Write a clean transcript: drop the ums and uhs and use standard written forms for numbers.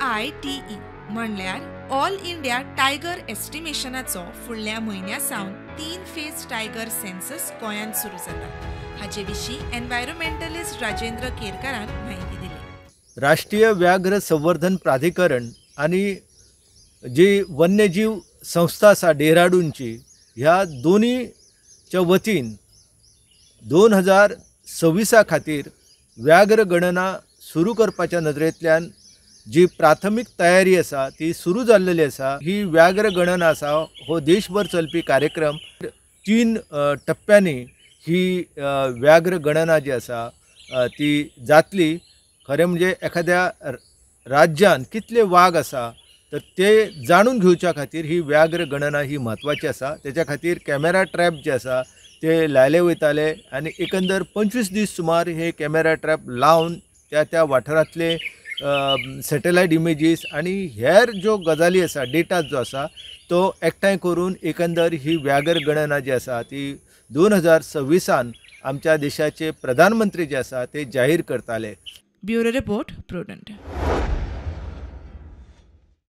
AITE म्हणल्यार all India tiger एस्टिमेशनाचो फुडल्या म्हयन्या सावन 3 फेज टायगर सेन्सस गोंयांत सुरू जाता. हाचे विशीं एनवायरोमेंटलिस्ट राजेंद्र केरकारान म्हायती दिली. राष्ट्रीय व्याघ्र संवर्धन प्राधिकरण आनी जी वन्यजीव संस्था आसा डेहराडूनची, ह्या दोनीच्या वतीन 2026 खातीर व्याघ्र गणना सुरू करपाच्या नदरेंतल्यान जी प्राथमीक तयारी आसा ती सुरू जाल्लेली आसा. ही व्याघ्र गणना आसा हो देशभर चलपी कार्यक्रम. 3 टप्प्यांनी ही व्याघ्र गणना जी आसा ती जातली. खरें म्हणजे एखाद्या राज्यान कितले वाग आसा तर ते जाणून घेवच्या खातीर ही व्याघ्र गणना ही म्हत्वाची आसा. तेच्या खातीर कॅमेरा ट्रॅप जे आसा ते लायले वयताले आनी एकंदर 25 दीस सुमार हे कॅमेरा ट्रॅप लावन त्या त्या वाठारांतले सॅटेलायट इमेजीस आनी हेर ज्यो गजाली आसा, डेटा जो आसा तो एकठांय करून एकंदर ही व्याघ्र गणना जी आसा ती 2026 आमच्या देशाचे प्रधानमंत्री जे आसा ते जाहीर करताले. Bureau report, Prudent.